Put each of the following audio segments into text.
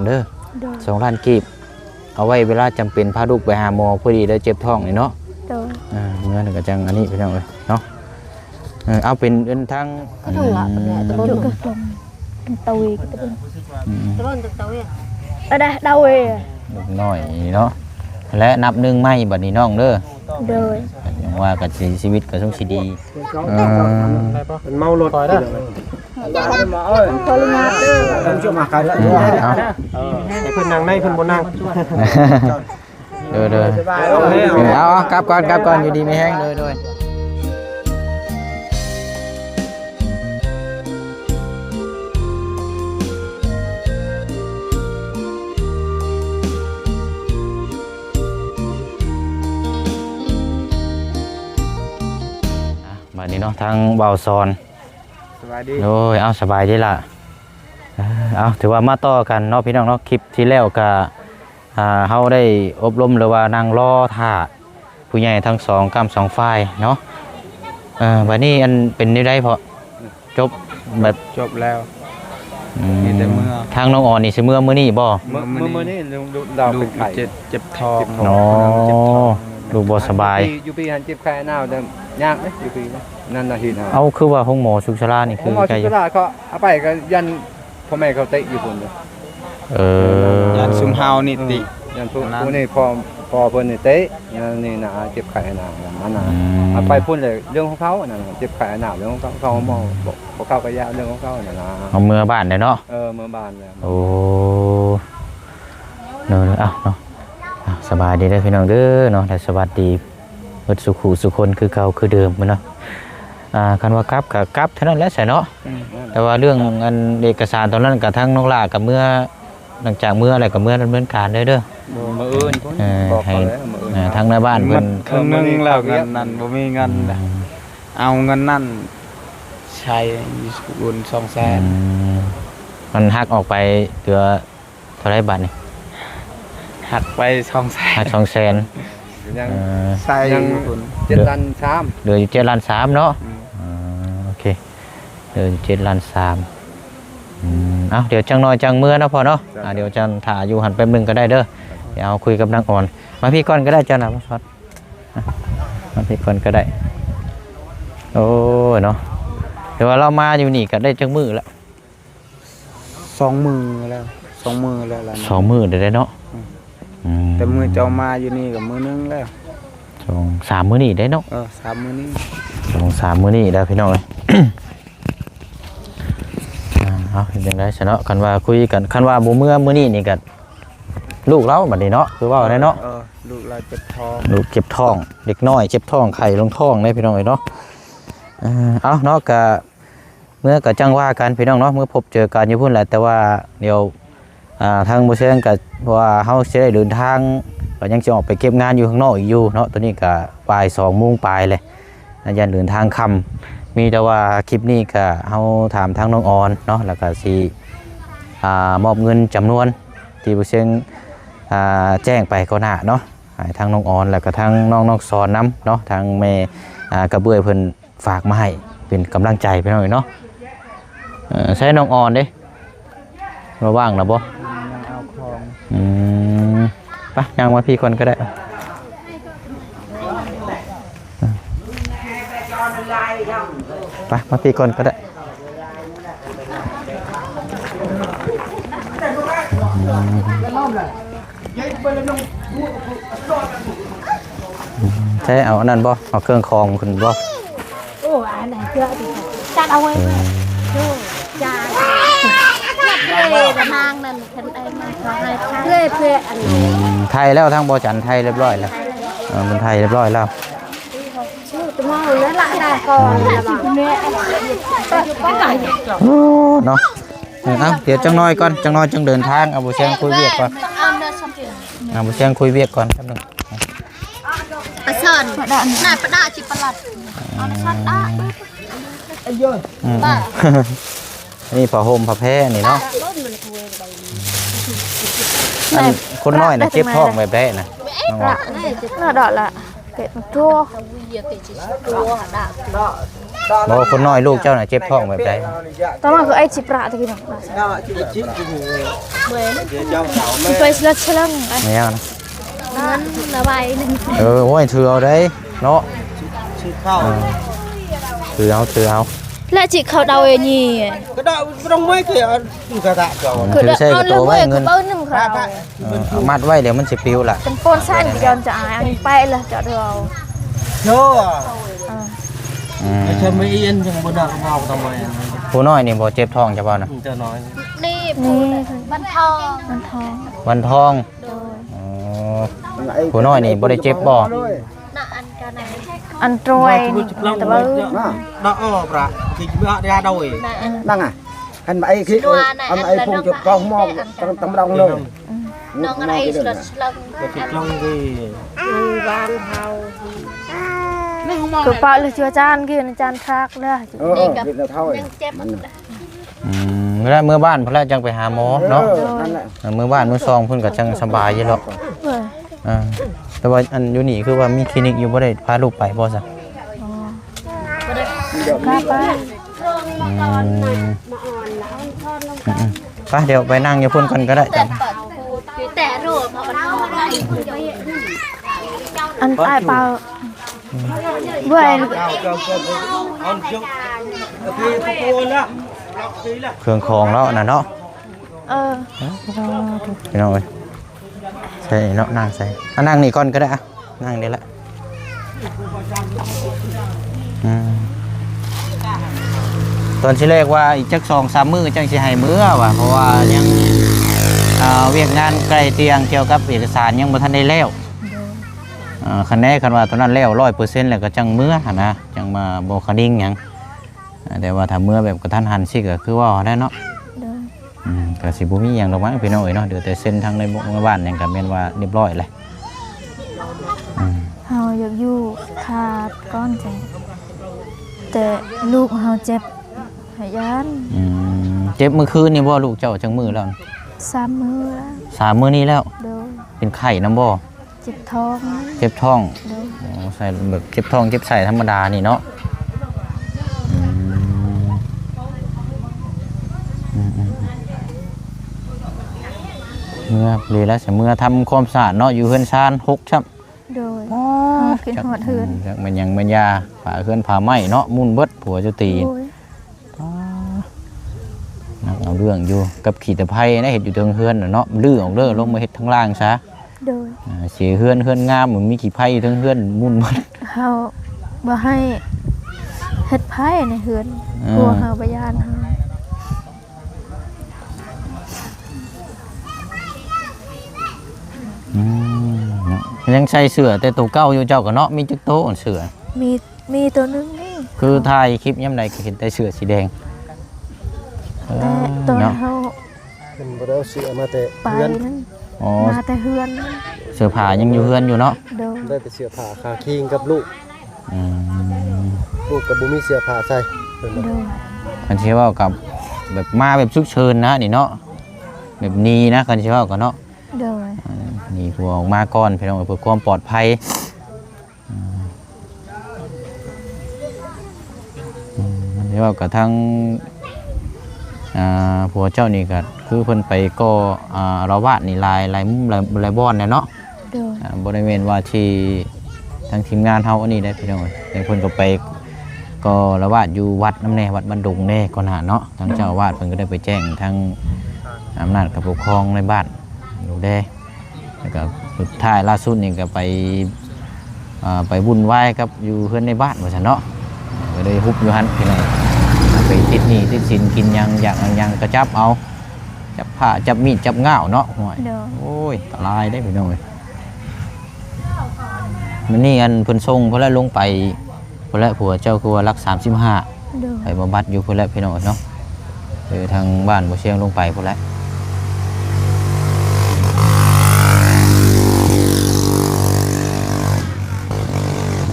ເດີ ໂດຍ ສອງລ້ານກີບ ເອົາໄວ້ເວລາຈຳເປັນພາລູກໄປຫາໝໍ ພໍດີໄດ້ເຈັບທ້ອງນີ້ເນາະ ໂດຍ ເອີ ເງິນກໍຈັ່ງອັນນີ້ພີ່ນ້ອງເອີຍເນາະ ເອີ ເອົາເປັນເງິນທາງ ກະຖົງລະ ອືມ ເປັນຕະເວ ອືມ ຕະເວ ເອີ ໄດ້ ດາເວ ເດັກນ້ອຍນີ້ເນາະ ແລະ ນັບໜຶ່ງໃໝ່ບັດນີ້ນ້ອງເດີ ໂດຍ ຫວັງວ່າກໍຊິ ຊີວິດກໍຊົງຊິດີ ເອີ ເປັນເມົາລົດ ຂໍອະນຸຍາດເດີ ອືມ ເອົາ ເອີ ໃຫ້ເພິ່ນນັ່ງໃນ ເພິ່ນບໍ່ນັ່ງ ໂດຍ ໂດຍ ເອົາ ເອົາ ກັບກ່ອນ ກັບກ່ອນ ຢູ່ດີມີແຮງ ໂດຍ ໂດຍ ອ່ະ ບາດນີ້ເນາະ ທາງບ່າວສອນ ສະບາຍດີ ໂດຍ ເອົາ ສະບາຍດີລະ ເອີ ເອົາ ຖືວ່າມາຕໍ່ກັນເນາະ ພີ່ນ້ອງເນາະ ຄລິບທີ່ແລ້ວກະ ອ່າ ເຮົາໄດ້ອົບຮົມ ຫຼືວ່ານັ່ງລໍຖ້າຜູ້ໃຫຍ່ທັງສອງກ້ຳສອງຝ່າຍເນາະ ເອີ ບາດນີ້ອັນເປັນແນວໃດເພາະ ຈົບແບບ ຈົບແລ້ວ ອືມ ມີແຕ່ເມືອ ທາງນ້ອງອອນນີ້ຊິເມືອມື້ນີ້ບໍ່? ເມືອ ເມືອ ມື້ນີ້ ມື້ນີ້ ລູກ ລູກລາວເປັນໄຂ້ ເຈັບ ເຈັບທ້ອງ ເຈັບທ້ອງ ອໍ ເຈັບທ້ອງ ລູກບໍ່ສະບາຍ ຢູ່ພີ້ ຢູ່ພີ້ຫັ້ນເຈັບໄຂ້ໜາວ ແຕ່ຍາກເດ້ ຢູ່ພີ້ນະ ນັ້ນນະເຮັດເອົາ ເອົາ ຄືວ່າໂຮງໝໍສຸກສາລານີ້ ໂຮງໝໍສຸກສາລາ ຄືໄກຢູ່ ເຂົາເອົາໄປກໍຢ້ານພໍ່ແມ່ເຂົາເຕະຢູ່ພຸ້ນເດ້ ເອີ ຢ້ານຊຸມເຮົານີ້ຕິ ເອີ ຢ້ານພວກ ອັນນັ້ນ ພວກນີ້ພໍ່ ພໍ່ເພິ່ນນີ້ເຕະ ອັນນີ້ນະ ເຈັບໄຂ້ໜາວ ອັນນັ້ນນະ ອືມ ເອົາໄປພຸ້ນເລີຍ ເລື່ອງຂອງເຂົາ ອັນນັ້ນນະ ເຈັບໄຂ້ໜາວ ເລື່ອງຂອງເຂົາ ເຂົາໝໍ ອືມ ບໍ່ ບໍ່ເຂົ້າກະຢ່າ ເລື່ອງຂອງເຂົາ ອັນນັ້ນນະ ເອົາເມືອບ້ານແລ້ວເນາະ ເອີ ເມືອບ້ານແລ້ວ ໂອ້ ເນາະ ເອົາເນາະ ອ່ະ ສະບາຍດີເດີພີ່ນ້ອງເດີເນາະ ແລະ ສະຫວັດດີເບິດສູ່ຄູ່ສູ່ຄົນຄືເກົ່າຄືເດີມເນາະ ອ່າ ຄັນວ່າກັບກະກັບເທົ່ານັ້ນແຫຼະຊະເນາະ ອືມ ແຕ່ວ່າເລື່ອງອັນເອກະສານຕອນນັ້ນກະທາງນ້ອງຫຼ້າກະເມືອ ຫຼັງຈາກເມືອແລ້ວກະເມືອດຳເນີນການເດີ ມື້ອື່ນພຸ້ນ ເອີ ບອກເຂົາແລ້ວ ມື້ອື່ນ ເອີ ທາງນາຍບ້ານເພິ່ນ ມື້ໜຶ່ງແລ້ວເງິນນັ້ນບໍ່ມີເງິນ ອືມ ເອົາເງິນນັ້ນໃຊ້ຢູ່ສະກຸນສອງແສນ ອືມ ມັນຫັກອອກໄປເຫຼືອ ເທົ່າໃດບາດນີ້? ຫັກໄປສອງແສນ ຫັກສອງແສນ ຍັງ ເອີ ໃສ່ ຍັງຢູ່ພຸ້ນ ເຈັດລ້ານສາມ ເຫຼືອຢູ່ເຈັດລ້ານສາມເນາະ ອືມ ເອີ ໂອເຄ ເຫຼືອຢູ່ເຈັດລ້ານສາມ ອືມ ເອົ້າ ດຽວຈັກໜ້ອຍຈັ່ງເມືອເນາະພໍ່ເນາະ ເຈົ້າ ອ່າ ດຽວຈັ່ງຖ້າຢູ່ຫັ້ນແປັບໜຶ່ງກໍໄດ້ເດີ ດຽວເຮົາຄຸຍກັບນາງອອນ ມາພີ້ກ່ອນກໍໄດ້ເຈົ້ານະ ມາຊອດ ອ່ະ ມາພີ້ກ່ອນກໍໄດ້ ໂອ້ຍເນາະ ແຕ່ວ່າລາວມາຢູ່ນີ້ກໍໄດ້ຈັກມື້ລະ? ສອງມື້ແລ້ວ ສອງມື້ແລ້ວລະ ສອງມື້ໄດ້ເນາະ ອືມ ອືມ ແຕ່ມື້ເຈົ້າມາຢູ່ນີ້ກໍມື້ໜຶ່ງແລ້ວ ສອງສາມມື້ນີ້ໄດ້ເນາະ ເອີ ສາມມື້ນີ້ ສອງສາມມື້ນີ້ແລ້ວພີ່ນ້ອງເອີຍ ອ່າ ເອົາ ເຮັດຈັ່ງໃດຊະເນາະ ຄັນວ່າຄຸຍກັນ ຄັນວ່າບໍ່ເມືອມື້ນີ້ນີ້ກໍລູກລາວບັດນີ້ເນາະ ຄືເວົ້າໄດ້ເນາະ ເອີ ລູກລາວເຈັບທ້ອງ ລູກເຈັບທ້ອງ ເດັກນ້ອຍເຈັບທ້ອງ ໄຂ້ລົງທ້ອງເດ້ພີ່ນ້ອງເອີຍເນາະ ເອີ ເອົາເນາະ ກະ ເມືອກໍຈັ່ງວ່າກັນພີ່ນ້ອງເນາະ ເມືອພົບເຈີກັນຢູ່ພຸ້ນແຫຼະ ແຕ່ວ່າດຽວ ອ່າ ທາງບໍ່ແຊງກໍວ່າເຮົາຊິໄດ້ເດີນທາງ ກໍຍັງຊິອອກໄປເກັບງານຢູ່ຂ້າງນອກອີກຢູ່ເນາະ ຕອນນີ້ກໍບ່າຍສອງໂມງປາຍແຫຼະ ຢ້ານເດີນທາງຄ່ຳ ມີແຕ່ວ່າຄລິບນີ້ກໍເຮົາຖາມທາງນ້ອງອອນເນາະ ແລ້ວກໍຊິ ອ່າ ມອບເງິນຈຳນວນທີ່ບໍ່ແຊງ ອ່າ ແຈ້ງໄປກ່ອນໜ້າເນາະ ໃຫ້ທາງນ້ອງອອນ ແລ້ວກໍທາງນ້ອງ ນ້ອງສອນນຳເນາະ ທາງແມ່ ອ່າ ກະເບື່ອຍເພິ່ນ ຝາກມາໃຫ້ເປັນກຳລັງໃຈພີ່ນ້ອງເອີຍເນາະ ເອີ ໃຊ້ນ້ອງອອນເດ້ ວ່າວ່າງລະບໍ່ ອືມ ໄປ ຍ່າງມາພີ້ກ່ອນກໍໄດ້ ໄປ ມາພີ້ກ່ອນກໍໄດ້ ອືມ ໃຊ້ເອົາອັນນັ້ນບໍ່? ເອົາເຄື່ອງຂອງຂຶ້ນບໍ່? ໂອ້ ອັນນັ້ນເທື່ອຈັດເອົາໄວ້ ເອີ ໂອ້ ຈານ ເພື່ອນະນາງນັ້ນ ເພິ່ນເອົາມາຂໍໃຫ້ເພື່ອ ເພື່ອອັນ ອືມ ໄຖ່ແລ້ວ ທາງບໍ່ຈັນໄຖ່ຮຽບຮ້ອຍແລ້ວ ເອີ ເພິ່ນໄຖ່ຮຽບຮ້ອຍແລ້ວ ໂອ້ ເນາະ ເອີ ເອົາ ດຽວຈັກໜ້ອຍກ່ອນ ຈັກໜ້ອຍຈັ່ງເດີນທາງ ເອົາ ບໍ່ແຊງຄຸຍວຽກກ່ອນ ເອົາ ບໍ່ແຊງຄຸຍວຽກກ່ອນແປັບໜຶ່ງ ອາສອນ ນາຍປະດາຊິປະຫຼັດ ອາສອນດາ ອືມ ອັນນີ້ຜ້າຫົ່ມຜ້າແພນີ້ເນາະ ອັນຄົນນ້ອຍນະເຈັບທ້ອງແບບໃດນະ ນ້ອງອອກ ລະດອກລະ ເປັດໂທ ບໍ່ ຄົນນ້ອຍລູກເຈົ້ານະເຈັບທ້ອງແບບໃດ? ຕອນນັ້ນຄືໄອ້ຊິປະຕະກີ້ນະ ໄປສະເລິດສະເລິງ ແມ່ນຫຍັງນະ? ເງິນລະໄວໜຶ່ງ ເອີ ໂອ້ຍ ຖືເອົາໄດ໋ເນາະ ຖືເອົາ ຖືເອົາ ແລະຊິເຂົ້າເດົາເອນີ້ ກະເດົາບໍ່ຕ້ອງໄມ້ ຄືກະຕະ ເອົາ ຖືໃສ່ກະໂຕໄວ້ ເງິນ ເອີ ມັດໄວ້ ດຽວມັນຊິປິວລະ ເປັນໂປນຊັ້ນ ຈອນຈະອາຍ ອັນນີ້ໄປລະ ຈະເອົາ ໂທ ອືມ ໄອ້ເຈົ້າໄມ່ເອັນຈັ່ງບໍ່ໄດ້ເອົາທຳໄມ? ຜູ້ນ້ອຍນີ້ບໍ່ເຈັບທ້ອງຈະບໍ່ນະ? ເຈົ້ານ້ອຍ ນີ້ ນີ້ ວັນທອງ ວັນທອງ ວັນທອງ ໂດຍ ອໍ ຜູ້ນ້ອຍນີ້ບໍ່ໄດ້ເຈັບບໍ່? ອັນຕຣວຍນີ້ ຕະເບີ ດອກອອກປະ ທີ່ບໍ່ໄດ້ໂດຍ ນັ້ນ ອັນໄອ້ ອັນໄອ້ພົງຈະປອກໝອກ ຕຳ ຕຳລອງເລີຍ ນ້ອງໄອ້ສະເລິດສະເລິງ ກະຕິດລົງດີ ວາງເຮົາ ຄືປະເລີຍ ອາຈານ ຄືອາຈານທັກເລີຍ ເອີ ເອີ ເຮັດແລ້ວເທົ່າ ມັນ ອືມ ແລ້ວເມືອບ້ານພຸ້ນແຫຼະຈັ່ງໄປຫາໝໍເນາະ ເອີ ນັ້ນແຫຼະ ເອີ ເມືອບ້ານເມືອຊ່ອງເພິ່ນກໍຈັ່ງສະບາຍຢູ່ດອກ ເອີ ເອີ ແຕ່ວ່າອັນຢູ່ນີ້ຄືວ່າມີຄລີນິກຢູ່ ບໍ່ໄດ້ພາລູກໄປບໍ່ຊະ? ບໍ່ໄດ້ ພາໄປ ອືມ ອືມໆ ໄປ ດຽວໄປນັ່ງຢູ່ພຸ້ນກ່ອນກໍໄດ້ ແຕ່ ແຕ່ ອັນອ້າຍເປົາ ເອີ ເຄື່ອງຂອງລາວນັ້ນເນາະ ເອີ ພີ່ນ້ອງເອີຍ ໃສ່ເນາະ ນັ່ງໃສ່ ອາ ນັ່ງນີ້ກ່ອນກໍໄດ້ ອະ ນັ່ງນີ້ແຫຼະ ອືມ ຕອນທີແລກວ່າອີກຈັກສອງສາມມື້ຈັ່ງຊິໃຫ້ເມືອວ່າ ເພາະວ່າຍັງ ອ່າ ວຽກງານໃກ້ຕຽງກ່ຽວກັບເອກະສານຍັງບໍ່ທັນໄດ້ແລ້ວ ໂດຍ ອ່າ ຄັນແນ່ ຄັນວ່າຕອນນັ້ນແລ້ວຮ້ອຍເປີເຊັນແລ້ວກໍຈັ່ງເມືອຫັ້ນນະ ຈັ່ງມາບໍ່ຄະນິງຫຍັງ ອ່າ ແຕ່ວ່າຖ້າເມືອແບບກະທັນຫັນຊິ ກໍຄືເວົ້າຫັ້ນແຫຼະເນາະ ໂດຍ ອືມ ກໍຊິບໍ່ມີຫຍັງດອກມັ້ງພີ່ນ້ອງເອີຍເນາະ ເຫຼືອແຕ່ເຊັນທາງໃນໝູ່ບ້ານຫຍັງກໍແມ່ນວ່າຮຽບຮ້ອຍແຫຼະ ອືມ ເຮົາຢາກຢູ່ຖ້າກ່ອນ ແຕ່ ແຕ່ລູກເຮົາເຈັບ ຫາຢ້ານ ອືມ ເຈັບມື້ຄືນນີ້ບໍ່? ລູກເຈົ້າຈັກມື້ແລ້ວ? ສາມມື້ແລ້ວ ສາມມື້ນີ້ແລ້ວ ໂດຍ ເປັນໄຂ້ນຳບໍ່? ເຈັບທ້ອງ ເຈັບທ້ອງ ໂດຍ ໂອ້ ໃສ່ແບບເຈັບທ້ອງເຈັບໄສ້ທຳມະດານີ້ເນາະ ອືມ ອືມໆໆ ເມືອເລີຍລະ ເມືອທຳຄວາມສະອາດເນາະ ຢູ່ເຮືອນຊານຫົກຊ້ຳ ໂດຍ ອໍ ຄິດຮອດເຮືອນ ຈັກແມ່ນຫຍັງແມ່ນຢາ ຝາເຮືອນຝາໄມ້ເນາະ ໝຸ່ນເບິດ ຜົວເຈົ້າຕີ ໂດຍ ປ້າ ໜັກເອົາເລື່ອງຢູ່ ກັບຂີ້ຕະໄພນະ ເຮັດຢູ່ເທິງເຮືອນນະເນາະ ຮື້ອອກເດີ ອືມ ລົງມາເຮັດທາງລ່າງຊະ ໂດຍ ອ່າ ເສຍເຮືອນ ເຮືອນງາມ ມັນມີຂີ້ໄພຢູ່ເທິງເຮືອນ ໝຸ່ນໝົດ ເຮົາບໍ່ໃຫ້ເຮັດໄພໃນເຮືອນ ເອີ ຜົວເຮົາບໍ່ຢ້ານເຮົາ ອືມ ເນາະ ຍັງໃສ່ເສື້ອແຕ່ໂຕເກົ່າຢູ່ ເຈົ້າກໍເນາະ ມີຈັກໂຕເສື້ອ? ມີ ມີໂຕໜຶ່ງນີ້ ຄືຖ່າຍຄລິບຍາມໃດກໍເຫັນແຕ່ເສື້ອສີແດງ ແຕ່ ເອີ ຕອນ ເນາະ ເຮົາ ເພິ່ນບໍ່ໄດ້ເອົາເສື້ອມາແຕ່ ໄປ ເຮືອນ ນັ້ນ ອໍ ມາແຕ່ເຮືອນ ເສື້ອຜ້າຍັງຢູ່ເຮືອນຢູ່ເນາະ ໂດຍ ໄດ້ແຕ່ເສື້ອຜ້າຄາຄີງກັບລູກ ອືມ ລູກກໍບໍ່ມີເສື້ອຜ້າໃສ່ ເພິ່ນວ່າ ໂດຍ ຄັນຊິເວົ້າກັບແບບມາແບບສຸກເສີນນະນີ້ເນາະ ແບບໜີນະ ຄັນຊິເວົ້າກໍເນາະ ໂດຍ ເອີ ໜີຜົວອອກມາກ່ອນ ພີ່ນ້ອງ ເພື່ອຄວາມປອດໄພ ອືມ ອືມ ເວົ້າກັບທາງ ອ່າ ຜົວເຈົ້ານີ້ກໍຄືເພິ່ນໄປກໍ່ ອ່າ ອາລະວາດນີ້ຫຼາຍ ຫຼາຍມຸມ ຫຼາຍ ຫຼາຍບ່ອນແຫຼະເນາະ ໂດຍ ອ່າ ບໍ່ໄດ້ແມ່ນວ່າທີ່ທາງທີມງານເຮົາອັນນີ້ໄດ໋ ພີ່ນ້ອງເອີຍ ແຕ່ເພິ່ນກໍໄປກໍ່ອາລະວາດຢູ່ວັດນຳແດ່ ວັດບ້ານດົງແດ່ກ່ອນໜ້າເນາະ ທາງເຈົ້າອາວາດເພິ່ນກໍໄດ້ໄປແຈ້ງທາງອຳນາດການປົກຄອງໃນບ້ານຢູ່ແດ່ ແລ້ວກໍສຸດທ້າຍລ່າສຸດນີ້ກໍໄປ ອ່າ ໄປວຸ່ນວາຍກັບຢູ່ເຮືອນໃນບ້ານວ່າຊັ້ນເນາະ ກໍເລີຍຮຸບຢູ່ຫັ້ນພີ່ນ້ອງ ໄປຕິດໜີ້ຕິດສິນກິນຫຍັງ ຢາກຫຍັງກໍຈັບເອົາ ຈັບຜ້າຈັບມີດຈັບງ້າວເນາະ ໂອ້ຍ ໂດຍ ໂອ້ຍ ອັນຕະລາຍເດ້ພີ່ນ້ອງເອີຍ ມື້ນີ້ອັນເພິ່ນສົ່ງພຸ້ນແຫຼະ ລົງໄປ ພຸ້ນແຫຼະ ຜົວເຈົ້າຄືວ່າຫຼັກສາມສິບຫ້າ ໂດຍ ໄປບຳບັດຢູ່ພຸ້ນແຫຼະພີ່ນ້ອງເນາະ ເອີ ທາງບ້ານບໍ່ຊຽງລົງໄປພຸ້ນແຫຼະ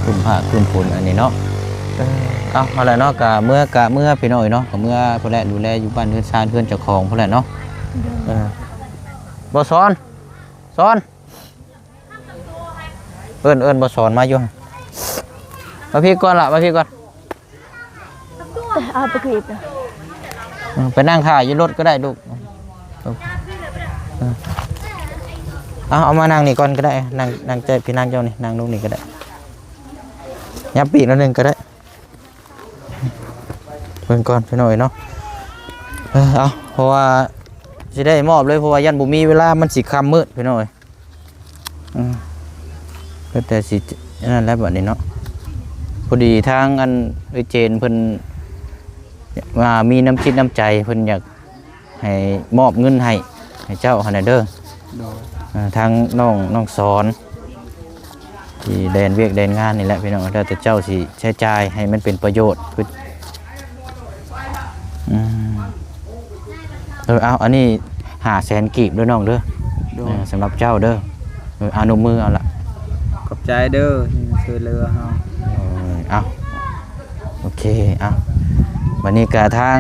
ຄຶ້ມຟ້າຄຶ້ມຝົນອັນນີ້ເນາະ ເອີ ເອົາ ເອົາລະເນາະ ກະເມືອ ກະເມືອພີ່ນ້ອງເອີຍເນາະ ກະເມືອພຸ້ນແຫຼະ ດູແລຢູ່ບ້ານເຮືອນຊານເຮືອນເຈົ້າຂອງພຸ້ນແຫຼະເນາະ ໂດຍ ເອີ ບໍ່ສອນ ສອນ ເອີ້ນ ເອີ້ນບໍ່ສອນມາຢູ່ ມາພີ້ກ່ອນລະ ມາພີ້ກ່ອນ ເອົາໄປກີບນະ ເອີ ໄປນັ່ງຖ້າຢູ່ລົດກໍໄດ້ລູກ ເອີ ເອົາ ເອົາມານັ່ງນີ້ກ່ອນກໍໄດ້ ນັ່ງ ນັ່ງໃຈພີ່ນາງເຈົ້ານີ້ ນັ່ງລົງນີ້ກໍໄດ້ ຫຍັບປີກໜ້ອຍໜຶ່ງກໍໄດ້ ເບິ່ງກ່ອນພີ່ນ້ອງເອີຍເນາະ ເອີ ເອົາ ເພາະວ່າຊິໄດ້ມອບເລີຍ ເພາະວ່າຢ້ານບໍ່ມີເວລາ ມັນຊິຄ່ຳມືດພີ່ນ້ອງເອີຍ ອືມ ກໍແຕ່ຊິອັນນັ້ນແຫຼະບັດນີ້ເນາະ ພໍດີທາງອັນເອື້ອຍເຈນເພິ່ນວ່າມີນ້ຳຈິດນ້ຳໃຈ ເພິ່ນຢາກໃຫ້ມອບເງິນໃຫ້ ໃຫ້ເຈົ້າຫັ້ນນະເດີ ໂດຍ ເອີ ທາງນ້ອງ ນ້ອງສອນ ທີ່ແລ່ນວຽກແລ່ນງານນີ້ແຫຼະພີ່ນ້ອງ ແລ້ວແຕ່ເຈົ້າຊິໃຊ້ຈ່າຍໃຫ້ມັນເປັນປະໂຫຍດ ຄື ອືມ ເອີ ເອົາ ອັນນີ້ຫ້າແສນກີບເດີນ້ອງເດີ ໂດຍ ເອີ ສຳລັບເຈົ້າເດີ ເອີ ອາ ນົບມືເອົາລະ ຂອບໃຈເດີທີ່ຊ່ວຍເຫຼືອເຮົາ ເອີ ເອົາ ໂອເຄ ເອົາ ບັດນີ້ກະທາງ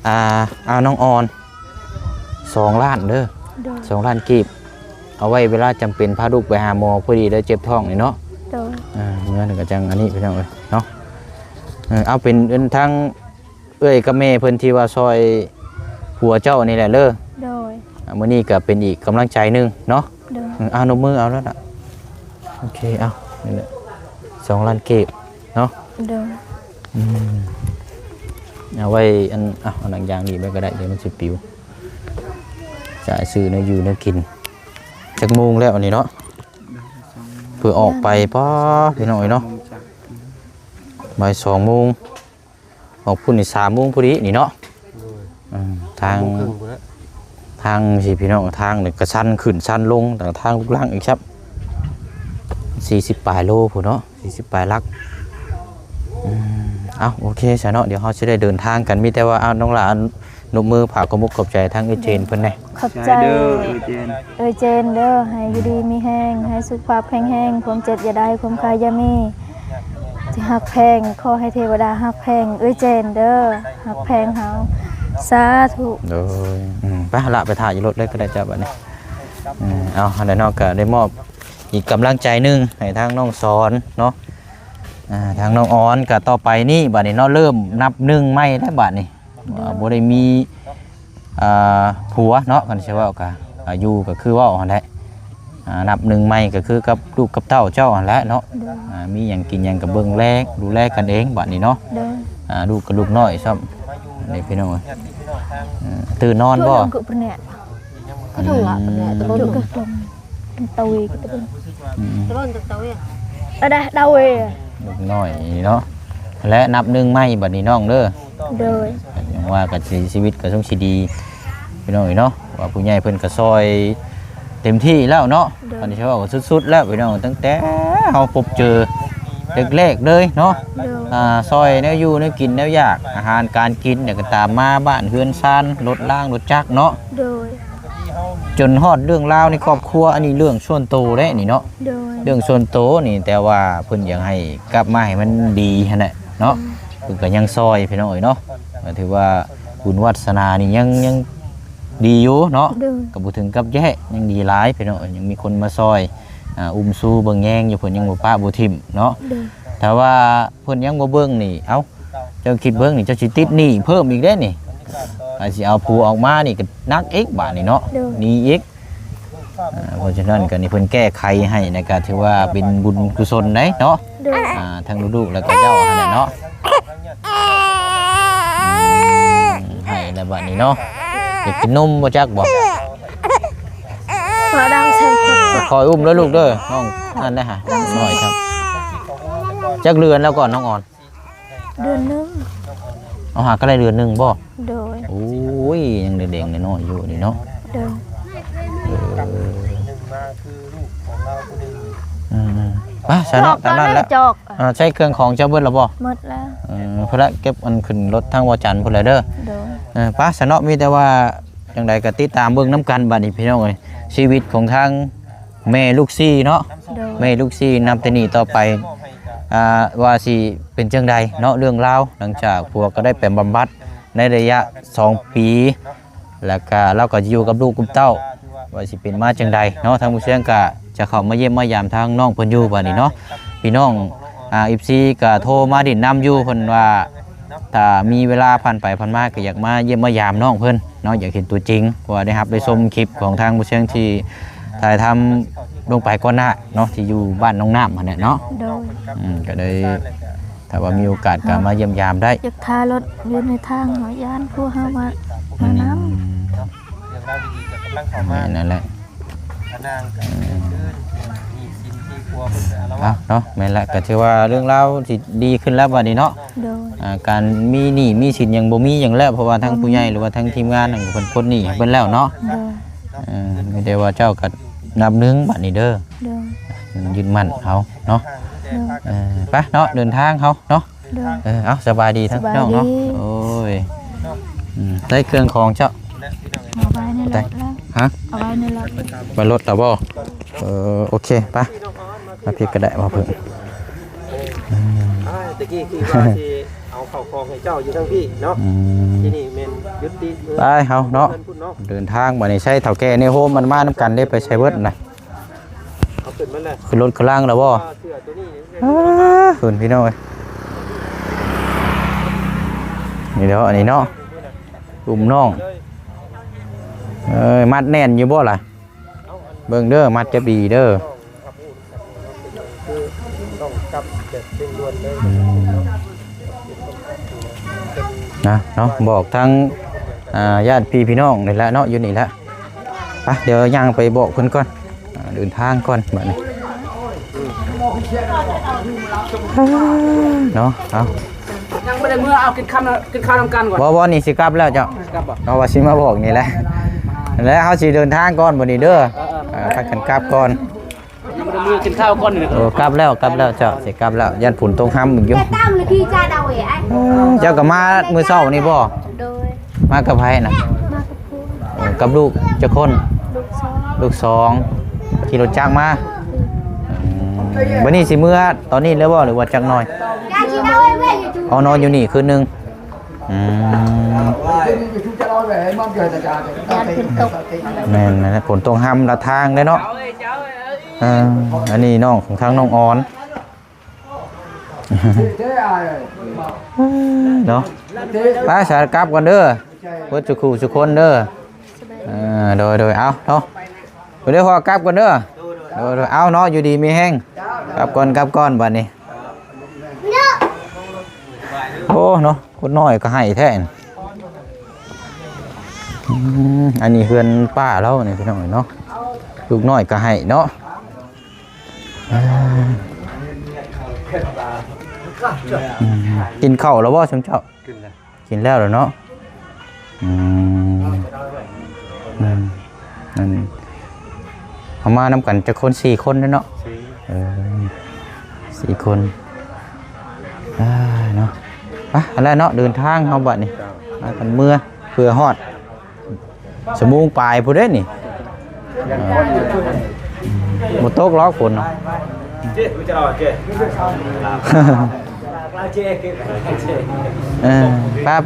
ອ່າ ເອົາ ນ້ອງອອນ ສອງລ້ານເດີ ໂດຍ ສອງລ້ານກີບ ເອົາໄວ້ເວລາຈຳເປັນພາລູກໄປຫາໝໍ ພໍດີໄດ້ເຈັບທ້ອງນີ້ເນາະ ໂດຍ ເອີ ເມື່ອນັ້ນກໍຈັ່ງອັນນີ້ພີ່ນ້ອງເອີຍເນາະ ເອີ ເອົາເປັນທາງເອື້ອຍກັບແມ່ເພິ່ນທີ່ວ່າຊ່ອຍຜົວເຈົ້ານີ້ແຫຼະເດີ ໂດຍ ອ່າ ມື້ນີ້ກໍເປັນອີກກຳລັງໃຈໜຶ່ງເນາະ ໂດຍ ເອີ ເອົາ ນົບມືເອົາແລ້ວລະ ໂອເຄ ເອົາ ນີ້ແຫຼະ ສອງລ້ານກີບເນາະ ໂດຍ ອືມ ເອົາໄວ້ອັນ ເອົາ ເອົາໜັງຢາງນີ້ໄວ້ກໍໄດ້ ດຽວມັນຊິປິວ ຈ່າຍຊື້ແນວຢູ່ແນວກິນ ຈັກໂມງແລ້ວອັນນີ້ເນາະ ເພື່ອອອກໄປ ປ້າ ພີ່ນ້ອງເອີຍເນາະ ບ່າຍສອງໂມງ ອອກພຸ້ນນີ້ສາມໂມງພໍດີນີ້ເນາະ ໂດຍ ອືມ ທາງ ສາມໂມງເຄິ່ງພຸ້ນແຫຼະ ທາງຊີ້ພີ່ນ້ອງ ທາງນີ້ກໍຊັນຂຶ້ນຊັນລົງ ແລ້ວທາງລູກລັງອີກຊ້ຳ ສີ່ສິບປາຍໂລພຸ້ນເນາະ ສີ່ສິບປາຍຫຼັກ ອືມ ເອົາ ໂອເຄຊະເນາະ ດຽວເຮົາຊິໄດ້ເດີນທາງກັນ ມີແຕ່ວ່າ ເອົາ ນ້ອງຫຼ້າ ນົບມືຝາກຂອບອົກຂອບໃຈທາງເອື້ອຍເຈນເພິ່ນແດ່ ຂອບໃຈເດີ ເອື້ອຍເຈນ ເອື້ອຍເຈນເດີ ໃຫ້ຢູ່ດີມີແຮງ ໃຫ້ສຸຂະພາບແຂງແຮງ ຄວາມເຈັບຢ່າໄດ້ ຄວາມໄຂ້ຢ່າມີ ທີ່ຮັກແພງ ຂໍໃຫ້ເທວະດາຮັກແພງເອື້ອຍເຈນເດີ ຮັກແພງເຮົາ ສາທຸ ໂດຍ ອືມ ໄປ ລະ ໄປຖ້າຢູ່ລົດເລີຍກໍໄດ້ເຈົ້າບັດນີ້ ອືມ ເອົາ ຫັ້ນແຫຼະເນາະ ກໍໄດ້ມອບອີກກຳລັງໃຈໜຶ່ງໃຫ້ທາງນ້ອງສອນເນາະ ອ່າ ທາງນ້ອງອອນ ກໍຕໍ່ໄປນີ້ບັດນີ້ເນາະ ເລີ່ມນັບໜຶ່ງໃໝ່ແລ້ວບັດນີ້ ໂດຍ ອ່າ ບໍ່ໄດ້ມີ ອ່າ ຜົວເນາະ ຄັນຊິເວົ້າກະ ອ່າ ຢູ່ກໍຄືເວົ້າຫັ້ນແຫຼະ ອ່າ ນັບໜຶ່ງໃໝ່ກໍຄືກັບລູກກັບເຕົ້າເຈົ້າຫັ້ນແຫຼະເນາະ ໂດຍ ອ່າ ມີຫຍັງກິນຫຍັງກໍເບິ່ງແລ ດູແລກັນເອງບັດນີ້ເນາະ ໂດຍ ອ່າ ລູກກໍລູກນ້ອຍຊ້ຳ ນີ້ພີ່ນ້ອງເອີຍ ເອີ ຕື່ນນອນບໍ່? ອືມ ຕະເວັນ ຕະເວັນ ອືມ ຕະເວັນ ຕະເວັນ ອະດະ ດາເວ ລູກນ້ອຍນີ້ເນາະ ແລະ ນັບໜຶ່ງໃໝ່ບັດນີ້ນ້ອງເດີ ໂດຍ ຫວັງວ່າກໍຊິ ຊີວິດກໍຊົງຊິດີ ພີ່ນ້ອງເອີຍເນາະ ວ່າຜູ້ໃຫຍ່ເພິ່ນກໍຊ່ອຍເຕັມທີ່ແລ້ວເນາະ ໂດຍ ອັນນີ້ເວົ້າກໍສຸດໆແລ້ວພີ່ນ້ອງ ຕັ້ງແຕ່ເຮົາພົບເຈີແລກໆເລີຍເນາະ ໂດຍ ອ່າ ຊ່ອຍແນວຢູ່ແນວກິນແນວຢາກ ອາຫານການກິນ ແລ້ວກໍຕາມມາບ້ານເຮືອນຊານ ລົດລາງລົດຈັກເນາະ ໂດຍ ຈົນຮອດເລື່ອງລາວໃນຄອບຄົວ ອັນນີ້ເລື່ອງສ່ວນໂຕເດ້ນີ້ເນາະ ໂດຍ ເລື່ອງສ່ວນໂຕນີ້ ແຕ່ວ່າເພິ່ນຢາກໃຫ້ກັບມາໃຫ້ມັນດີຫັ້ນແຫຼະເນາະ ໂດຍ ເພິ່ນກໍຍັງຊ່ອຍພີ່ນ້ອງເອີຍເນາະ ກໍຖືວ່າບຸນວາດສະໜານີ້ຍັງ ຍັງດີຢູ່ເນາະ ໂດຍ ກໍບໍ່ເຖິງກັບແຍ່ ຍັງດີຫຼາຍພີ່ນ້ອງເອີຍ ຍັງມີຄົນມາຊ່ອຍ ອ່າ ອຸ້ມຊູເບິ່ງແຍງຢູ່ ເພິ່ນຍັງບໍ່ປະບໍ່ຖິ້ມເນາະ ໂດຍ ຖ້າວ່າເພິ່ນຍັງບໍ່ເບິ່ງນີ້ ເອົ້າ ເຈົ້າຄິດເບິ່ງນີ້ ເຈົ້າຊິຕິດໜີ້ເພີ່ມອີກເດ້ນີ້ ອາດຊິເອົາຜົວອອກມານີ້ກໍໜັກອີກບາດນີ້ເນາະ ໂດຍ ໜີ້ອີກ ອ່າ ເພາະສະນັ້ນກໍນີ້ເພິ່ນແກ້ໄຂໃຫ້ນະ ກໍຖືວ່າເປັນບຸນກຸສົນໄດ໋ເນາະ ໂດຍ ອ່າ ທັງລູກໆ ແລ້ວກໍເຈົ້າຫັ້ນແຫຼະເນາະ ອືມ ໃຫ້ແລ້ວບາດນີ້ເນາະ ຢາກກິນນົມບໍ່ຈັກບໍ່? ພໍດັງໃສ່ຄົນ ຄ່ອຍອຸ້ມເດີລູກເດີ ນ້ອງນັ້ນໄດ໋ຫາ ນ້ອຍຊ້ຳ ຈັກເດືອນແລ້ວກ່ອນນ້ອງອອນ? ເດືອນໜຶ່ງ ເອົາ ຫາກໍໄດ້ເດືອນໜຶ່ງບໍ່? ໂດຍ ໂອ້ຍ ຍັງເດັກໆນ້ອຍໆຢູ່ນີ້ເນາະ ໂດຍ ເອີ ອືມໆ ໄປຊະເນາະ ຕາມນັ້ນແຫຼະ ອ່າ ໃຊ້ເຄື່ອງຂອງເຈົ້າເບິດແລ້ວບໍ່? ໝົດແລ້ວ ເອີ ພຸ້ນລະ ເກັບອັນຂຶ້ນລົດທາງວໍຈັນພຸ້ນແຫຼະເດີ ໂດຍ ເອີ ໄປຊະເນາະ ມີແຕ່ວ່າຈັ່ງໃດກໍຕິດຕາມເບິ່ງນຳກັນ ບາດນີ້ພີ່ນ້ອງເອີຍ ຊີວິດຂອງທາງ ແມ່ລູກສີ່ເນາະ ໂດຍ ແມ່ລູກສີ່ ນັບແຕ່ນີ້ຕໍ່ໄປ ອ່າ ວ່າຊິເປັນຈັ່ງໃດເນາະ ເລື່ອງລາວ ຫຼັງຈາກຜົວກໍໄດ້ໄປບຳບັດໃນໄລຍະສອງປີ ແລ້ວກະລາວກໍຢູ່ກັບລູກກັບເຕົ້າ ວ່າຊິເປັນມາຈັ່ງໃດເນາະ ທາງຜູ້ຊຽງກະຈະເຂົ້າມາຢ້ຽມມາຢາມທາງນ້ອງເພິ່ນຢູ່ ບາດນີ້ເນາະ ພີ່ນ້ອງ ອ່າ ເອັຟຊີ ກະໂທມາດິນນຳຢູ່ ເພິ່ນວ່າ ຖ້າມີເວລາຜ່ານໄປຜ່ານມາ ກໍຢາກມາຢ້ຽມມາຢາມນ້ອງເພິ່ນເນາະ ຢາກເຫັນຕົວຈິງ ເພາະວ່າໄດ້ຮັບໄດ້ຊົມຄລິບຂອງທາງບໍ່ຊຽງທີ່ຖ່າຍທຳລົງໄປກ່ອນໜ້າເນາະ ທີ່ຢູ່ບ້ານໜອງນ້ຳຫັ້ນແຫຼະເນາະ. ໂດຍ ອືມ ກໍໄດ້ ຖ້າວ່າມີໂອກາດກໍມາຢ້ຽມຢາມໄດ້. ຢາກຖ້າລົດຢູ່ໃນທາງເນາະ ຢ້ານພວກເຮົາມາ ມານຳ. ອືມ ເລື່ອງລາວດີໆກໍກຳລັງເຂົ້າມາ ແມ່ນນັ້ນແຫຼະ. ພະນາງກໍເດີນຄືນ ໜີ້ສິນທີ່ຄົວເພິ່ນກໍອາລະວາດເນາະ. ແມ່ນແຫຼະ ກໍຖືວ່າເລື່ອງລາວຊິດີຂຶ້ນແລ້ວບັດນີ້ເນາະ. ໂດຍ ອ່າ ການມີໜີ້ມີສິນຫຍັງບໍ່ມີຫຍັງແລ້ວ ເພາະວ່າທາງຜູ້ໃຫຍ່ ບໍ່ມີ ຫຼືວ່າທາງທີມງານນັ້ນເພິ່ນປົດໜີ້ໃຫ້ເພິ່ນແລ້ວເນາະ. ໂດຍ ເອີ ມີແຕ່ວ່າເຈົ້າກໍນັບໜຶ່ງບັດນີ້ເດີ. ໂດຍ ຍຶດໝັ້ນເອົາເນາະ. ໂດຍ ເອີ ໄປເນາະ ເດີນທາງເຮົາເນາະ. ໂດຍ ເອີ ເອົາ ສະບາຍດີທັງ ສະບາຍດີ ນ້ອງເນາະ. ໂອ້ຍ ອືມ ໃສ່ເຄື່ອງຂອງເຈົ້າ ເອົາໄວ້ໃນລົດແລ້ວ. ຮະ? ເອົາໄວ້ໃນລົດ ໄວ້ລົດແລ້ວບໍ່? ເອີ ໂອເຄ ໄປ ມາພີ້ກໍໄດ້ ບໍ່ເພິ່ງ. ອືມ ອ່າ ຕະກີ້ຄືວ່າຊິເອົາເຂົ້າຂອງໃຫ້ເຈົ້າຢູ່ທາງພີ້ເນາະ. ອືມ ທີ່ນີ້ແມ່ນຢຸດຕິ ໄປເຮົາເນາະ ເດີນທາງບັດນີ້. ໃຊ້ເຖົ້າແກ່ໃນໂຮມມັນມານຳກັນເດ້ ໄປໃສເບິດນະ? ເອົາຂຶ້ນມາແລ້ວ ຂຶ້ນລົດຂຶ້ນລາງແລ້ວບໍ່? ອ່າ ເສື້ອຕົວນີ້ ອ່າ ເພິ່ນ ພີ່ນ້ອງເອີຍ ນີ້ເດີ ອັນນີ້ເນາະ ອຸ້ມນ້ອງ. ເອີຍ ມັດແໜ້ນຢູ່ບໍ່ລະ? ເບິ່ງເດີ ມັດຈັບດີເດີ. ອືມ ນະເນາະ ບອກທັງ ອ່າ ຍາດພີ່ພີ່ນ້ອງນີ້ແຫຼະເນາະ ຢູ່ນີ້ແຫຼະ. ໄປ ດຽວຍ່າງໄປບອກເພິ່ນກ່ອນ ອ່າ ເດີນທາງກ່ອນບັດນີ້ ເນາະ. ເອົາ ຍັງບໍ່ໄດ້ເມືອ ເອົາກິນຄຳ ກິນຂ້າວນຳກັນກ່ອນ. ບໍ່ ບໍ່ ນີ້ຊິກັບແລ້ວເຈົ້າ. ກັບບໍ່? ເພາະວ່າຊິມາບອກນີ້ແຫຼະ ແລ້ວເຮົາຊິເດີນທາງກ່ອນບັດນີ້ເດີ. ເອີ ເອີ ເອີ ພາກັນກັບກ່ອນ. ຍັງບໍ່ໄດ້ເມືອ ກິນຂ້າວກ່ອນນີ້. ໂອ້ ກັບແລ້ວ ກັບແລ້ວເຈົ້າ ຊິກັບແລ້ວ ຢ້ານຝົນຕົກຮຳອີກຢູ່. ເອີ ເຈົ້າກໍມາມື້ເຊົ້ານີ້ບໍ່? ໂດຍ ມາກັບໃຜນະ? ມາກັບຜົວ. ເອີ ກັບລູກຈັກຄົນ? ລູກສອງ ລູກສອງ ຂີ່ລົດຈັກມາ. ອືມ ບັດນີ້ຊິເມືອຕອນນີ້ເລີຍບໍ່ ຫຼືວ່າຈັກໜ່ອຍ? ເອົານອນຢູ່ນີ້ຄືນໜຶ່ງ. ອືມ ຢ້ານຝົນຕົກ. ແມ່ນ ແມ່ນ ຝົນຕົກຮຳລະທາງເດ້ເນາະ. ເອີ ອັນນີ້ນ້ອງຂອງທາງນ້ອງອອນເນາະ. ໄປ ສາ ກັບກ່ອນເດີ ເບິດສູ່ຄູ່ສູ່ຄົນເດີ. ເອີ ໂດຍ ໂດຍ ເອົາເນາະ ໄປເດີ ພໍ່ ກັບກ່ອນເດີ. ໂດຍ ໂດຍ ເອົາເນາະ ຢູ່ດີມີແຮງ ກັບກ່ອນ ກັບກ່ອນບັດນີ້. ໂອ້ ເນາະ ຄົນນ້ອຍກໍໃຫ້ແທ້. ອືມ ອັນນີ້ເຮືອນປ້າລາວນີ້ ພີ່ນ້ອງເນາະ ລູກນ້ອຍກໍໃຫ້ເນາະ. ເອີ ອືມ ກິນເຂົ້າແລ້ວບໍ່ຊຸມເຈົ້າ? ກິນແລ້ວ ກິນແລ້ວແຫຼະເນາະ. ອືມ ອືມ ອັນ ເຮົາມານຳກັນຈັກຄົນ? ສີ່ຄົນເນາະ. ສີ່ ເອີ ສີ່ຄົນ. ອ່າ ເນາະ ໄປ ອັນນັ້ນເນາະ ເດີນທາງເຮົາບັດນີ້ ເຈົ້າ ພາກັນເມືອ ເພື່ອຮອດ ຊົ່ວໂມງປາຍພຸ້ນເດ້ນີ້. ອ່າ ບໍ່ຕົກຫຼອກຝົນ. ເອີ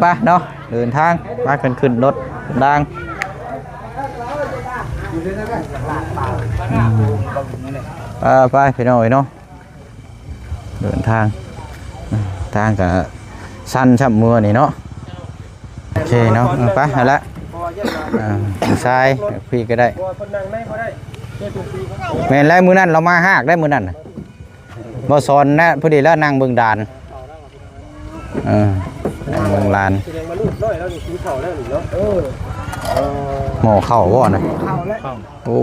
ໄປໆ ເນາະ ເດີນທາງ ພາກັນຂຶ້ນລົດລາງ. ອ່າ ໄປ ພີ່ນ້ອງເອີຍເນາະ. ເດີນທາງ ທາງກະຊັນຊ້ຳມື້ນີ້ເນາະ. ໂອເຄເນາະ ເອີ ໄປຫັ້ນລະ. ອ່າ ຜູ້ຊາຍ ພີ່ກໍໄດ້. ແມ່ນແລ້ວ ມື້ນັ້ນລາວມາຮາກໄດ້ມື້ນັ້ນນະ ບໍ່ສອນນະ ພໍດີລາວນັ່ງເບິ່ງດ່ານ. ເອີ ເບິ່ງຫຼານ. ໝໍ້ເຂົ້າບໍ່ນະ? ໂອ້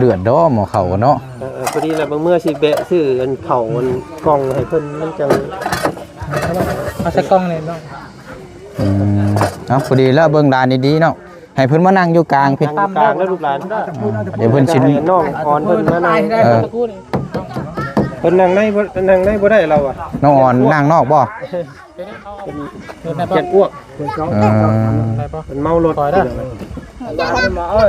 ເດືອດດອໝໍ້ເຂົ້າເນາະ. ເອີ ເອີ ພໍດີລະ ບາງເມື່ອຊິແບະຊື້ອັນເຂົ້າອັນກ່ອງໃຫ້ເພິ່ນ ມັນຈັ່ງ ເອົາໃສ່ກ່ອງນີ້ເນາະ. ອືມ ເອົາ ພໍດີລະ ເບິ່ງຫຼານດີໆເນາະ ໃຫ້ເພິ່ນມານັ່ງຢູ່ກາງພີ້ ນັ່ງຢູ່ກາງເດີລູກຫຼານ. ອືມ ດຽວເພິ່ນຊິ ໃຫ້ນ້ອງອອນເພິ່ນມານັ່ງ. ເອີ ເພິ່ນນັ່ງໃນບໍ່ ນັ່ງໃນບໍ່ໄດ້ລາວອະ. ນ້ອງອອນນັ່ງນອກບໍ່? ເປັນ ເປັນອ້ວກ. ເອີ ເປັນເມົາລົດ. ຂໍອະນຸຍາດເດີ ເອົາ ເອີ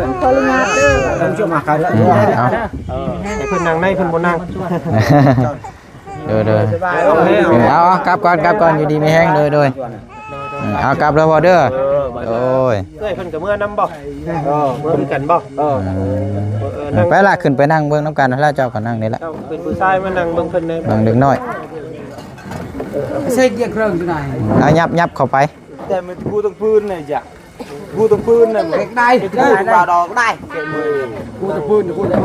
ໃຫ້ເພິ່ນນັ່ງໃນ ເພິ່ນບໍ່ນັ່ງ. ໂດຍ ໂດຍ ເອົາ ເອົາ ກັບກ່ອນ ກັບກ່ອນ ຢູ່ດີມີແຮງ. ໂດຍ ໂດຍ ເອົາ ກັບແລ້ວພໍ່ເດີ. ໂດຍ ເອື້ອຍເພິ່ນກໍເມືອນຳບໍ່? ເອີ ເມືອຄືກັນບໍ່? ເອີ ເອີ ໄປລະ ຂຶ້ນໄປນັ່ງເບິ່ງນຳກັນລະ ເຈົ້າກໍນັ່ງນີ້ລະ. ເຈົ້າເປັນຜູ້ຊາຍມານັ່ງເບິ່ງເພິ່ນແດ່ ເບິ່ງເດັກນ້ອຍ. ເສດຢຽກເຄື່ອງຢູ່ໃນ ເອົາ ຫຍັບ ຫຍັບເຂົ້າໄປ. ແຕ່ມັນກູຕ້ອງພື້ນນະ ຢາກກູຕ້ອງພື້ນນະ ເຮັດໄດ້ ເຮັດໄດ້ ດອກໄດ້ ກູຕ້ອງພື້ນ ກູຕ້ອງ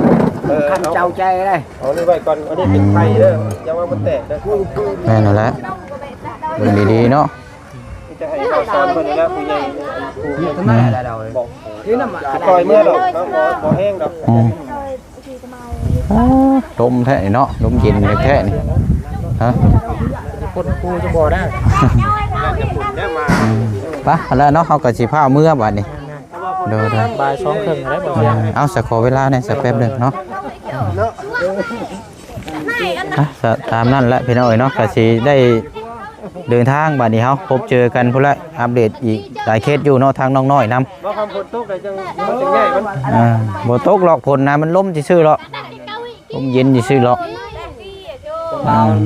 ເອີ ຄັນເຈົ້າໃຈໄດ້. ເອົານີ້ໄວ້ກ່ອນ ອັນນີ້ເປັນໄຂ່ເດີ ຢ່າວ່າມັນແຕກເດີ. ກູຕ້ອງພື້ນ ແມ່ນແລ້ວແຫຼະ ເບິ່ງດີໆເນາະ. ມີແຕ່ໃຫ້ເຮົາສອນເພິ່ນນີ້ແຫຼະ ຜູ້ໃຫຍ່ ຜູ້ ນີ້ນຳ ຊິປ່ອຍເມືອດອກເນາະ ບໍ່ ບໍ່ແຮງດອກ. ອືມ ໂອ້ ລົມແທ້ນີ້ເນາະ ລົມເຢັນແທ້ໆນີ້ ຮະ ຄົນກູຈະບໍ່ໄດ້. ອືມ ໄປ ແລ້ວເນາະ ເຮົາກໍຊິພາເມືອບາດນີ້. ໂດຍໆ ບ່າຍສອງເຄິ່ງແລ້ວບໍ່ ອືມ ເອົາ ສະ ຂໍເວລາແດ່ ສະ ແປັບໜຶ່ງເນາະ. ອ່ະ ຕາມນັ້ນແຫຼະພີ່ນ້ອງເອີຍເນາະ ກໍຊິໄດ້ເດີນທາງ ບາດນີ້ເຮົາພົບເຈີກັນພຸ້ນແຫຼະ ອັບເດດອີກຫຼາຍເຄສຢູ່ເນາະ ທາງນ້ອງນ້ອຍນຳ. ບໍ່ ຄັນຝົນຕົກກໍຈັ່ງ ມັນຈັ່ງໃຫຍ່ມັນ ອ່າ ບໍ່ຕົກຫຼອກ ຝົນນະ ມັນລົມຊື່ໆດອກ ລົມເຢັນຊື່ໆດອກ. ອືມ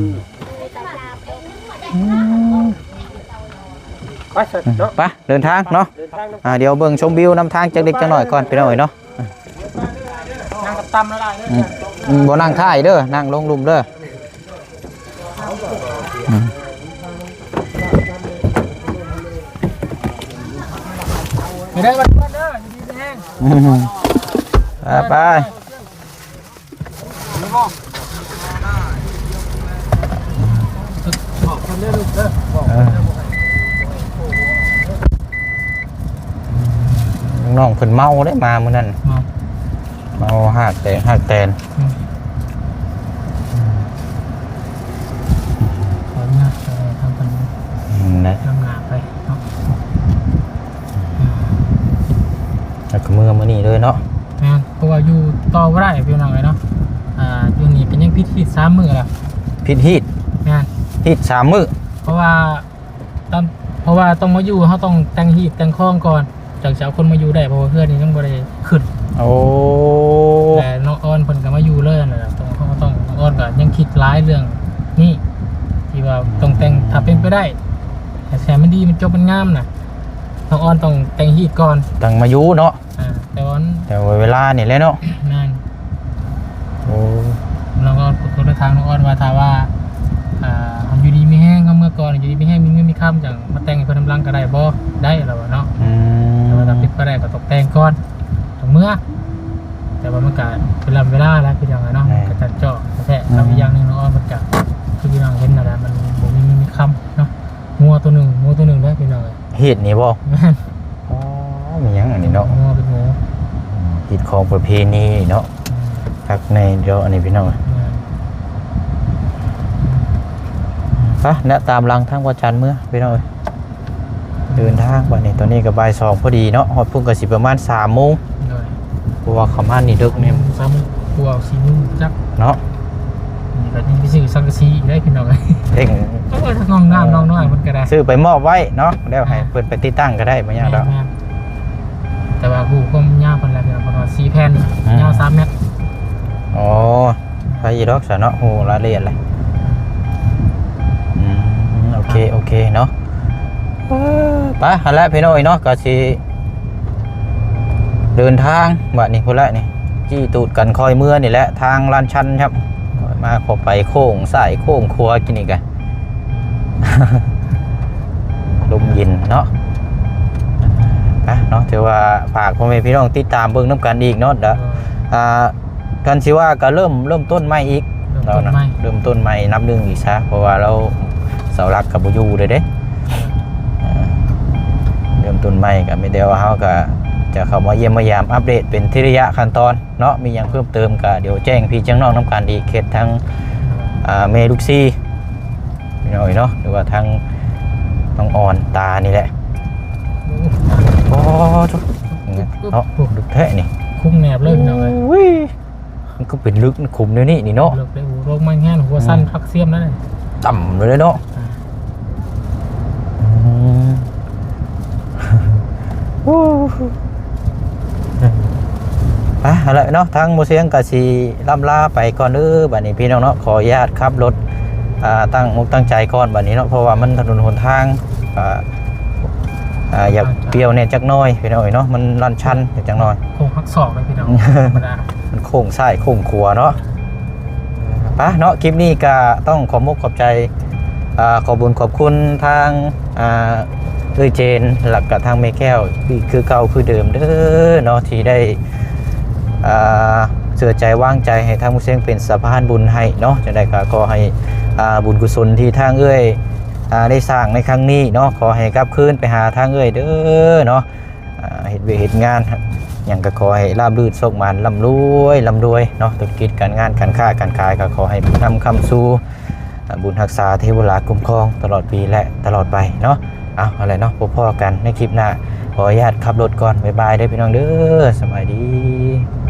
ອືມ ໄປເນາະ ໄປ ເດີນທາງເນາະ. ເດີນທາງນຳ ອ່າ ດຽວເບິ່ງຊົມວິວນຳທາງຈັກເລັກຈັກໜ້ອຍກ່ອນພີ່ນ້ອງເອີຍເນາະ. ນັ່ງຕ່ຳໆ ອືມ ອືມ ບໍ່ນັ່ງທ້າຍເດີ ນັ່ງລົງລຸ່ມເດີ. ອືມ ໄປເດີ ບັດເດີ ຢູ່ດີມີແຮງ. ອືມ ໄປ ໄປ. ເອີ ນ້ອງເພິ່ນເມົາເດ້ ມາມື້ນັ້ນ ເມົາ ເມົາຮາກແຕກຮາກແຕນ. ອືມ ຂໍອະນຸຍາດ ເອີ ທາງເພິ່ນ ອືມ ນະ ນຳໜ້າໄປເນາະ. ແລ້ວກໍເມືອມື້ນີ້ເລີຍເນາະ. ແມ່ນ ເພາະວ່າຢູ່ຕໍ່ບໍ່ໄດ້ພີ່ນ້ອງເອີຍເນາະ. ອ່າ ຢູ່ນີ້ກໍຍັງຜິດຮີດສາມມື້ລະ. ຜິດຮີດ? ແມ່ນ ຮີດສາມມື້ ເພາະວ່າຕອນ ເພາະວ່າຕ້ອງມາຢູ່ ເຮົາຕ້ອງແຕ່ງຮີດແຕ່ງຄອງກ່ອນ ຈັ່ງຊິເອົາຄົນມາຢູ່ໄດ້ ເພາະວ່າເຮືອນນີ້ຍັງບໍ່ໄດ້ຂຶ້ນ. ໂອ້ ແລະນ້ອງອອນເພິ່ນກໍມາຢູ່ເລີຍຫັ້ນແຫຼະ. ຕ້ອງ ເຮົາກໍຕ້ອງ ນ້ອງອອນກໍຍັງຄິດຫຼາຍເລື່ອງນີ້ ທີ່ວ່າຕ້ອງແຕ່ງ ຖ້າເປັນໄປໄດ້ ຖ້າຊິໃຫ້ມັນດີ ມັນຈົບ ມັນງາມນະ ນ້ອງອອນຕ້ອງແຕ່ງຮີດກ່ອນ ຕ້ອງມາຢູ່ເນາະ. ອ່າ ແຕ່ວ່າ ແຕ່ວ່າເວລານີ້ແຫຼະເນາະ. ແມ່ນ. ໂອ້ ນ້ອງອອນ ເພິ່ນກໍໄດ້ຖາມນ້ອງອອນວ່າ ຖ້າວ່າ ອ່າ ເຮົາຢູ່ດີມີແຮງ ເຮົາເມືອກ່ອນ ຢູ່ດີມີແຮງ ມີເງິນມີຄຳ ຈັ່ງມາແຕ່ງໃຫ້ເພິ່ນນຳຫຼັງກໍໄດ້ບໍ່? ໄດ້ ລາວວ່າເນາະ. ອືມ ແຕ່ວ່າຖ້າເປັນໄປໄດ້ກໍຕ້ອງແຕ່ງກ່ອນ ຕ້ອງເມືອ. ແຕ່ວ່າມັນກໍເປັນລຳເວລາແຫຼະ ພີ່ນ້ອງເອີຍເນາະ. ແມ່ນ ມັນກໍຈັດເຈາະແທ້ໆ. ອືມ ແລ້ວອີກຢ່າງໜຶ່ງ ນ້ອງອອນເພິ່ນກໍ ຄືພີ່ນ້ອງເຫັນນັ້ນແຫຼະ ມັນບໍ່ມີເງິນມີຄຳເນາະ. ງົວໂຕໜຶ່ງ ງົວໂຕໜຶ່ງເດ້ພີ່ນ້ອງເອີຍ. ເຮັດນີ້ບໍ່? ແມ່ນ. ອໍ ມີຫຍັງອັນນີ້ເນາະ? ງົວເປັນງົວ ອືມ ຮີດຄອງປະເພນີເນາະ. ແມ່ນ. ຄັກແນ່ເນາະ ອັນນີ້ພີ່ນ້ອງ. ແມ່ນ. ໄປ ແນະ ຕາມຫຼັງທາງພະອາຈານເມືອພີ່ນ້ອງເອີຍ. ເດີນທາງບັດນີ້ ຕອນນີ້ກໍບ່າຍສອງພໍດີເນາະ ຮອດພຸ້ນກໍຊິປະມານສາມໂມງ. ໂດຍ ເພາະວ່າເຂົ້າມານີ້ເດິກແນ່ ສາມໂມງກວ່າ ສີ່ໂມງຈັກເນາະ. ນີ້ກໍຍັງໄປຊື້ສັງກະສີອີກໄດ໋ພີ່ນ້ອງເອີຍ. ເລັ່ງ ໂອ້ຍ ນ້ອງນ້ຳ ເອີ ນ້ອງນ້ອຍເພິ່ນກໍໄດ້ ຊື້ໄປມອບໄວ້ເນາະ ແລ້ວໃຫ້ ອ່າ ເພິ່ນໄປຕິດຕັ້ງກໍໄດ້ ບໍ່ຍາກດອກ. ແມ່ນໆ ແຕ່ວ່າຮູ້ຄວາມຍາວເພິ່ນແລ້ວ ເພິ່ນວ່າສີ່ແຜ່ນ ອືມ ຍາວສາມແມັດ. ອໍ ໄປຢູ່ດອກຊະເນາະ ຮູ້ລາຍລະອຽດແຫຼະ. ອືມ ໂອເຄ ໂອເຄເນາະ. ເອີ ໄປຫັ້ນແຫຼະພີ່ນ້ອງເອີຍເນາະ ກໍຊິເດີນທາງບັດນີ້ພຸ້ນແຫຼະນີ້ ຈີ້ຕູດກັນຄ່ອຍເມືອນີ້ແຫຼະ ທາງລານຊັນຄັບ. ມາເຂົ້າໄປໂຄ້ງຊ້າຍໂຄ້ງຂວາກິນນີ້ກະ ລົມເຢັນເນາະ. ໄປເນາະ ຖືວ່າຝາກພໍ່ແມ່ພີ່ນ້ອງຕິດຕາມເບິ່ງນຳກັນອີກເນາະ. ດຽວ ອ່າ ຄັນຊິວ່າກໍເລີ່ມ ເລີ່ມຕົ້ນໃໝ່ອີກ ເລີ່ມຕົ້ນໃໝ່ ເນາະ ເລີ່ມຕົ້ນໃໝ່ນັບໜຶ່ງອີກຊະ ເພາະວ່າລາວ ເສົາຫຼັກກໍບໍ່ຢູ່ເລີຍເດ້. ເອີ ເລີ່ມຕົ້ນໃໝ່ກໍມີແຕ່ວ່າເຮົາກໍຈະເຂົ້າມາຢ້ຽມມາຢາມອັບເດດເປັນທີລະຍະຂັ້ນຕອນເນາະ. ມີຫຍັງເພີ່ມເຕີມກໍດຽວແຈ້ງພີ່ແຈ້ງນ້ອງນຳກັນອີກ ເຂດທາງ ອ່າ ແມ່ລູກສີ່ ພີ່ນ້ອງເອີຍເນາະ ຫຼືວ່າທາງນ້ອງອອນຕານີ້ແຫຼະ. ໂອ້ ໂທ້ ເນາະ ໂອ້ ເລິກແທ້ນີ້ ຄຸງແນບເລີຍພີ່ນ້ອງເອີຍ. ໂອ້ຍ ມັນຄືເປັນເລິກຂຸມແນວນີ້ນີ້ເນາະ. ເລິກເດ້ ໂອ້ ໂລກໃໝ່ແຮງ ຫົວສັ້ນ ອືມ ພັກສຽມນັ້ນ ຕ່ຳເລີຍເນາະ. ອ່າ ອືມ ໂອ້ ໄປ ເອົາລະເນາະ ທາງໝູ່ຊຽງກໍຊິລ່ຳລາໄປກ່ອນເດີ ບັດນີ້ພີ່ນ້ອງເນາະ. ຂໍອະນຸຍາດຂັບລົດ ອ່າ ຕັ້ງອົກຕັ້ງໃຈກ່ອນບັດນີ້ເນາະ ເພາະວ່າມັນຖະໜົນຫົນທາງ ອ່າ ອ່າ ຢາກປ່ຽວແດ່ຈັກໜ້ອຍພີ່ນ້ອງເອີຍເນາະ ມັນລານຊັນຈັກໜ້ອຍ ໂຄ້ງຫັກສອກເລີຍພີ່ນ້ອງ ທຳມະດາ ມັນໂຄ້ງຊ້າຍໂຄ້ງຂວາເນາະ. ໄປເນາະ ຄລິບນີ້ກໍຕ້ອງຂອບມຸກຂອບໃຈ ອ່າ ຂອບບຸນຂອບຄຸນທາງ ອ່າ ເອື້ອຍເຈນ ແລ້ວກະທາງແມ່ແກ້ວອີກຄືເກົ່າຄືເດີມເດີເນາະ ທີ່ໄດ້ ອ່າ ເຊື່ອໃຈວາງໃຈໃຫ້ທາງໝູ່ເຊັງເປັນສະພານບຸນໃຫ້ເນາະ. ຈັ່ງໃດກະຂໍໃຫ້ ອ່າ ບຸນກຸສົນທີ່ທາງເອື້ອຍ ອ່າ ໄດ້ສ້າງໃນຄັ້ງນີ້ເນາະ ຂໍໃຫ້ກັບຄືນໄປຫາທາງເອື້ອຍເດີເນາະ. ອ່າ ເຮັດວຽກເຮັດງານຫຍັງກະຂໍໃຫ້ລາບລື່ນ ໂຊກໝານ ລ່ຳລວຍ ລ່ຳລວຍເນາະ. ທຸລະກິດການງານ ການຄ້າການຂາຍກະຂໍໃຫ້ບຸນນຳຄ້ຳຊູ ອ່າ ບຸນຮັກສາ ເທວະລາຄຸ້ມຄອງຕະຫຼອດປີ ແລະ ຕະຫຼອດໄປເນາະ. ເອົາ ເອົາແຫຼະເນາະ ພົບພໍ້ກັນໃນຄລິບໜ້າ. ຂໍອະນຸຍາດຂັບລົດກ່ອນ. ບາຍບາຍເດີພີ່ນ້ອງເດີ. ສະບາຍດີ.